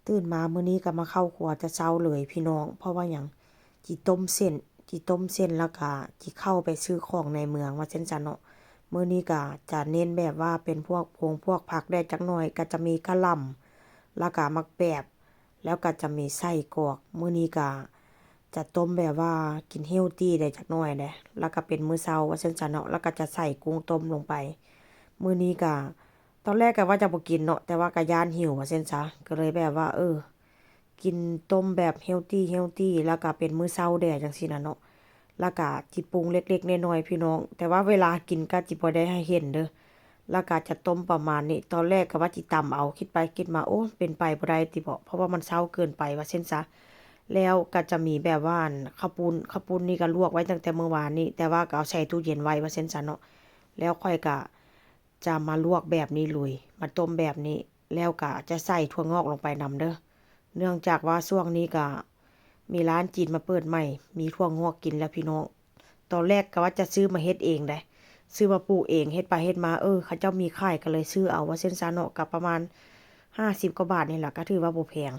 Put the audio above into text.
ຕື່ນມາມື້ນີ້ກໍມາເຂົ້າຄົວແຕ່ເຊົ້າເລີຍພີ່ນ້ອງ ເພາະວ່າຫຍັງ ຊິຕົ້ມເສັ້ນ ຊິຕົ້ມເສັ້ນ ແລ້ວກໍຊິເຂົ້າໄປຊື້ຂອງໃນເມືອງວ່າຊັ້ນຊະເນາະ. ມື້ນີ້ກໍຈະເນັ້ນແບບວ່າເປັນພວກຜົງພວກຜັກແດ່ຈັກໜ່ອຍ ກໍຈະມີກະຫຼ່ຳ ແລ້ວກໍໝາກແປບ ແລ້ວກໍຈະມີໄສ້ກອກ. ມື້ນີ້ກໍຈະຕົ້ມແບບວ່າກິນເຮວຕີແດ່ຈັກໜ່ອຍແດ່ ແລ້ວກໍເປັນມື້ເຊົ້າວ່າຊັ້ນຊະເນາະ ແລ້ວກໍຈະໃສ່ກຸ້ງຕົ້ມລົງໄປ. ມື້ນີ້ກໍ ຕອນແລກກໍວ່າຈະບໍ່ກິນເນາະ ແຕ່ວ່າກໍຢ້ານຫິວວ່າຊັ້ນຊະ ກໍເລີຍແບບວ່າ ເອີ ກິນຕົ້ມແບບເຮວຕີ ເຮວຕີ ແລ້ວກໍເປັນມື້ເຊົ້າແດ່ຈັ່ງຊີ້ນະເນາະ. ແລ້ວກໍຊິປຸງເລັກໆນ້ອຍໆ ພີ່ນ້ອງ ແຕ່ວ່າເວລາກິນກໍຊິບໍ່ໄດ້ໃຫ້ເຫັນເດີ້. ແລ້ວກໍຈະຕົ້ມປະມານນີ້ ຕອນແລກກໍວ່າຊິຕຳເອົາ ຄິດໄປຄິດມາ ໂອ້ ເປັນໄປບໍ່ໄດ້ຕິເບາະ ເພາະວ່າມັນເຊົ້າເກີນໄປວ່າຊັ້ນຊະ. ແລ້ວກໍຈະມີແບບວ່າ ອັນ ເຂົ້າປຸ້ນ ເຂົ້າປຸ້ນນີ້ກໍລວກໄວ້ຕັ້ງແຕ່ມື້ວານນີ້ ແຕ່ວ່າກໍເອົາໃສ່ຕູ້ເຢັນໄວ້ວ່າຊັ້ນຊະເນາະ. ແລ້ວຂ້ອຍກໍ ຈະມາລວກແບບນີ້ເລີຍ ມາຕົ້ມແບບນີ້ ແລ້ວກະຈະໃສ່ຖົ່ວງອກລົງໄປນຳເດີ້. ເນື່ອງຈາກວ່າຊ່ວງນີ້ກະມີຮ້ານຈີນມາເປີດໃໝ່ ມີຖົ່ວງອກກິນແລ້ວພີ່ນ້ອງ. ຕອນແລກກະວ່າຈະຊື້ມາເຮັດເອງໃດ໋ ຊື້ມາປູກເອງ ເຮັດໄປເຮັດມາ ເອີ ເຂົາເຈົ້າມີຂາຍ ກະເລີຍຊື້ເອົາວ່າຊັ້ນຊະເນາະ. ກະປະມານຫ້າສິບກວ່າບາດນີ້ລະ ກະຖືວ່າບໍ່ແພງ.